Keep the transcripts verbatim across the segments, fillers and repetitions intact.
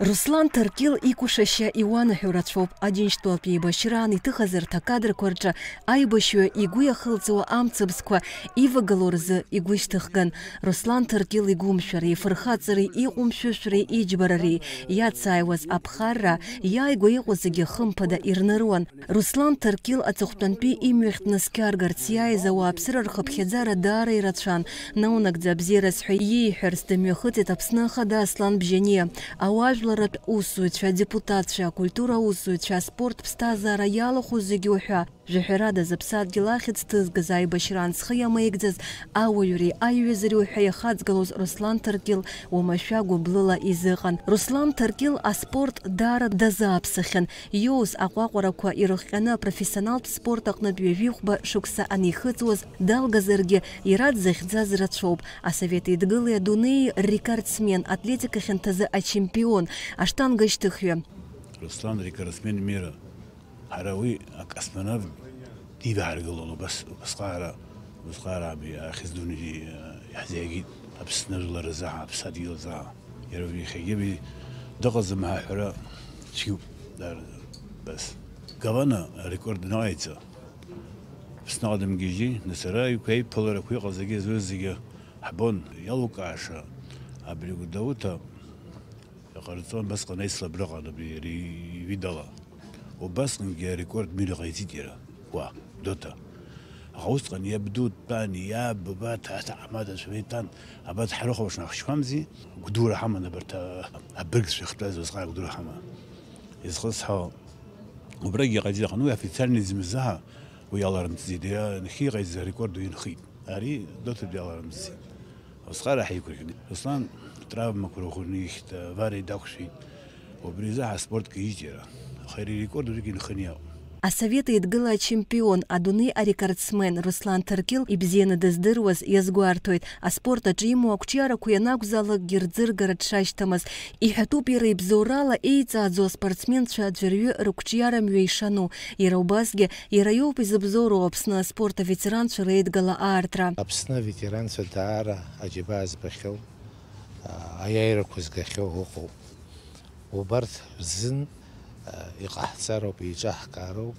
Руслан Ҭаркьыл икәашашьа иуанаҳәо рацәоуп. Аџьынџьтәылатә еибашьраан иҭыхыз арҭ акадрқәа рҿы аибашьҩы игәы иахылҵуа амцабзқәа ивагало рзы игәы ишьҭыхган. Руслан Ҭаркьыл игәымшәареи, ифырхаҵареи, иҟәымшәышәреи, иџьбарареи иацааиуаз аԥхарра, иааигәа иҟоу зегьы хымԥада ирныруан. Руслан Ҭаркьыл аҵыхәтәантәи имҩахь днаскьаргарц иааиз ауааԥсыра рхыԥхьаӡара даара ирацәан. Наунагӡа абзиараз ҳәа ииҳәарц дымҩахыҵит Аԥсны Ахада Аслан Бжьаниа. Ауаажәларратә усзуҩцәа, адепутатцәа, акультура аусзуҩцәа, аспорт ԥсҭазаара иалахәу зегьы уҳәа, жәаҳәарада зыԥсадгьыл ахьӡ ҭызгаз, аибашьраан зхы иамеигӡаз ауаҩреи аиҩызареи уҳәа иахаҵгылоз Руслан Ҭаркьыл уамашәа гәыблыла изыҟан. Руслан Ҭаркьыл аспорт даара дазааԥсахьан. Иоуз аҟәаҟәарақәа ирыхҟьаны апрофессионалтә спорт аҟнытә ҩажәихәба шықәса анихыҵуаз далгазаргьы, иара дзыхьӡаз рацәоуп. Асовет Еидгылеи адунеи ррекордсмен, атлетика хьанҭазы ачемпион, аштангашьҭыхҩы. Руслан рекордсмен мира. Ҳара уи акосмонавт диваҳаргылон убас, убасҟаара, убасҟаара абри ахьӡ дуны иҳзеигеит Аԥсны жәлар рзаҳа, аԥсадгьыл азаҳа. Иара иахьагьы уи дыҟаӡам ҳәа аҳәара цәгьоуп, даараӡа. Бас Гавана арекорд анаҟаиҵа, Аԥсныҟа дымгьежьи, нас ара иқәеиԥыларақәа иҟаз зегьы, зегьы ҳбон. Иалукааша, абри Гәдоуҭа иҟарҵон, убасҟан аицлабраҟан абри иара ивидала. Убасҟангьы арекорд мира ҟаиҵеит иара, уа, Гәдоуҭа. Аха усҟан иабду дтәан, иаб, абарҭ, аҭаҳмадацәа реиҭан, абарҭ ҳрыхәаԥшны ҳахьшьқәамзи, гәдура ҳаман абарҭ, а-, абыргцәа иахьтәаз, усҟан гәдура ҳаман. Изхысҳәаау, убрагьы иҟаиҵеит, аха, ну, официальный изы мзаҳа уи иаларымҵӡеит, иара нахьхьи иҟаиҵаз арекорд уи инхеит. Ари Гәдоуҭатәи иаларымҵӡеит. Усҟара ҳаиқәырхьан. Руслан травмақәа рӷәӷәаны ихьт, авариа дақәшәеит. Убри азы ҳаспорт каижьит иара. Аха иара ирекорд уигьы нханы иаауп. Асовет Еидгыла ачемпион, адунеи арекордсмен Руслан Ҭаркьыл ибзианы дыздыруаз иазгәарҭоит, аспорт аҿы имоу ақәҿиарақәа ианакәзаалакгьы рӡыргара дшашьҭамыз. Иҳәатәуп иара ибзоурала еиҵааӡоу аспортсменцәа аӡәырҩы рықәҿиара мҩа ишану, иара убасгьы иара иоуп изыбзоуроу Аԥсны аспорт аветеранцәа реидгыла аартра. Аԥсны аветеранцәа даара аџьабаа збахьоу, а, аиааирақәа згахьоу ыҟоуп. Убарҭ рзын, а, иҟаҳҵароуп, еиҿаҳкаароуп.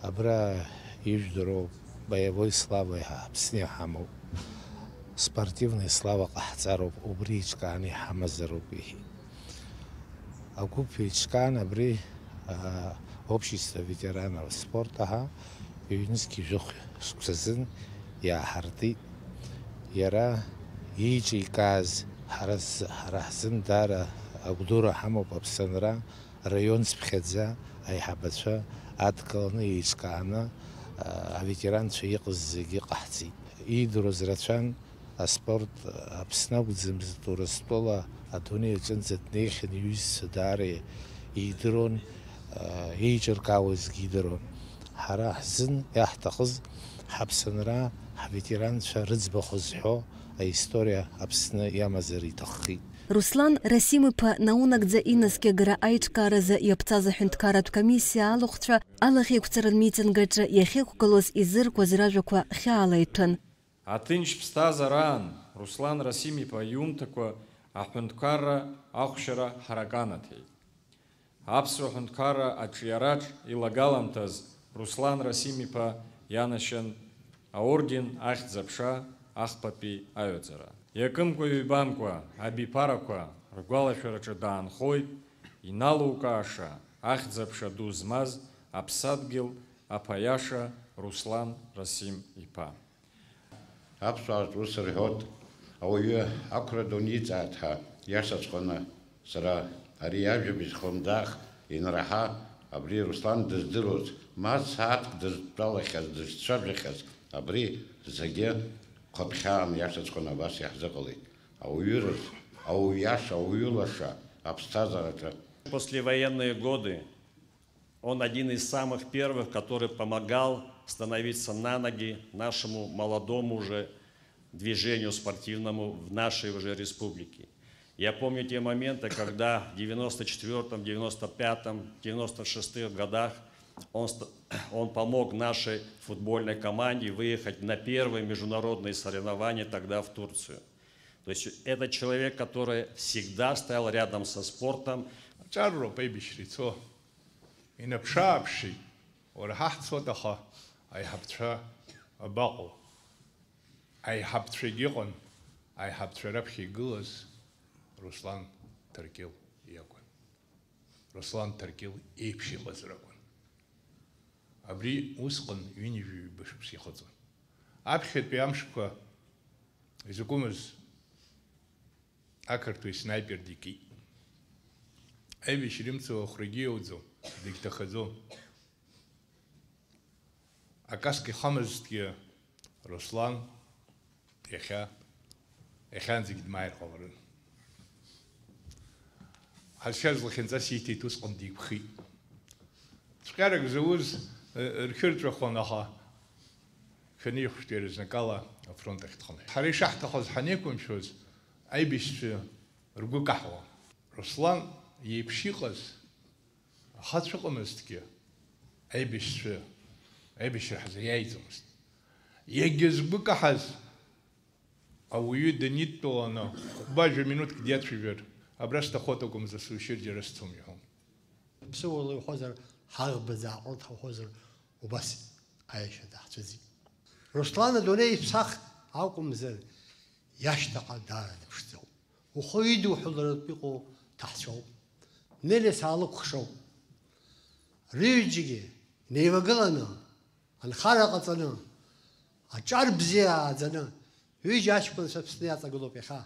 Абра ижәдыруоу боевой слава иҳа-, Аԥсны иҳамоуп. Спортивный слава ҟаҳҵароуп, убри еиҿкааны иҳамазароуп, иҳәеит. Агәыԥ еиҿкаан абри, а, общество ветеранов спорта ҳәа ҩнызқь жәохә шықәсазын иааҳартит. Иара иеиҿикааз ҳара з-, ҳара ҳзын даара агәдура ҳамоуп Аԥсынра, раион цыԥхьаӡа аиҳабацәа адкыланы еиҿкааны, а, аветеранцәа иҟаз зегьы ҟаҳҵеит. Иидыруаз рацәан, аспорт Аԥсны акәӡамызт, Урыстәыла адунеи аҿынӡа днеихьан, иҩызцәа даара идыруан, еиҿыркаауазгьы идыруан. Ҳара ҳзын иаҳҭахыз ҳаԥсынра, ҳветеранцәа рыӡбахә зҳәо аисториа Аԥсны иамазар иҭаххеит. Руслан Расим-иԥа наунагӡа инаскьагара аиҿкааразы иаԥҵаз аҳәынҭқарратә комиссиа алахәцәа алахьеиқәҵара рмитинг аҿы иахьықәгылоз изыркуаз ражәақәа хьаала иҭәын. Аҭынч ԥсҭазаараан Руслан Расим-иԥа иумҭакәа аҳәынҭқарра ахәшьара ҳараканаҭеит. Аԥсуа ҳәынҭқарра аҿиараҿ илагаламҭаз Руслан Расим-иԥа ианашьан аорден Ахьӡ-аԥша ахԥатәи аҩаӡара. Иакымкәа-ҩбамкәа абиԥарақәа ргәалашәараҿы даанхоит иналукааша ахьӡ-аԥша ду змаз аԥсадгьыл аԥа иаша Руслан Расим-иԥа. Аԥсуаа ус рҳәоит, ауаҩы ақәра ду ниҵааит ҳәа, иашаҵәҟьаны, сара ари ажәабжь хлымӡаах инраҳа, абри Руслан дыздыруаз, ма сааҭк дызтәалахьаз, дызцәажәахьаз, абри зегьы хыԥхьаан иашаҵәҟьаны абас иаҳзыҟалеит. Ауаҩыраз, ауаҩ иаша, ауаҩы лаша аԥсҭазаараҿы. Послевоенные годы. Он один из самых первых, который помогал становиться на ноги нашему молодому уже движению спортивному в нашей уже республике. Я помню те моменты, когда в девяносто четвёртом, девяносто пятом, девяносто шестых годах он ст-, он помог нашей футбольной команде выехать на первые международные соревнования тогда в Турцию. То есть это человек, который всегда стоял рядом со спортом. Аҿар роуп аибашьра ицо. Инаԥшы-ааԥшит, уара ҳа ҳцоит, аха аиҳабцәа абаҟоу? Аиҳабцәагьы ыҟан, аиҳабцәа раԥхьа игылаз Руслан Ҭаркьыл иакәын. Руслан Ҭаркьыл еиԥш иҟаз ракәын. Абри усҟан ҩынҩажәаҩба шықәса ихыҵуан. Аԥхьатәи амшқәа изакәымыз ақырҭуа снайпер дикит. Аибашьра имцо ахәрагьы иоуӡом, дагьҭахаӡом. Акаск ихамызҭгьы Руслан иахьа, иахьанӡагь дмааир ҟаларын. Ҳазшаз лахьынҵас ииҭеит, усҟан дигәхеит. Цәҟьарак зауз, э, рхьырҵәахон, аха шәанеихәшәтәи рызнакала афронт ахь дхынҳәит. Ҳара ишаҳҭахыз ҳанеиқәымшәоз, аибашьцәа ргәы каҳауан. Руслан иеиԥш иҟаз ахацәа ыҟамызҭгьы, аибашьцәа, аибашьра ҳзаиааиӡомызт. Иагьа згәы каҳаз ауаҩы данидтәаланы, хәба-жәа минуҭк диацәажәар, абра сҭахоит акәымзар, сушьыр џьара сцом иҳәон. Ԥсыуала иуҳәозар, ҳаӷба зааҟәырҭ ҳауҳәозар, убас аиашьа даҳцәыӡит. Руслан адунеи иԥсахт акәымзар, иашьҭаҟа даара дыԥшӡоуп. Ухы идуҳәаларатә иҟоу ҭаҳцәоуп. Неле саалыкәхшоуп. Рҩыџьегьы неивагыланы, анхара ҟаҵаны, аҿар бзиа ааӡаны, ҩыџьа аҷкәынцәа Аԥсны иаҵагылоуп иахьа.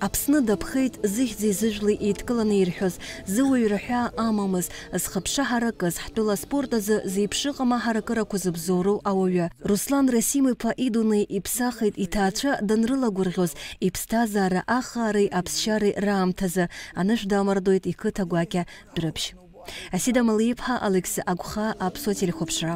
Аԥсны даԥхеит, зыхьӡи зыжәлеи еидкыланы ирҳәоз, зыуаҩра ҳәаа амамыз, зхыԥша ҳаракыз, ҳтәыла аспорт азы зеиԥшыҟам аҳаракырақәа зыбзоуроу ауаҩы. Руслан Расим-иԥа идунеи иԥсахит, иҭаацәа данрылагәырӷьоз, иԥсҭазаара ахаареи аԥсшьареи раамҭазы, анышә дамардоит иқыҭа гәакьа Дәрыԥшь. Асида Малиԥҳа, Алықьса Агәхаа, Аԥсуа телехәаԥшра.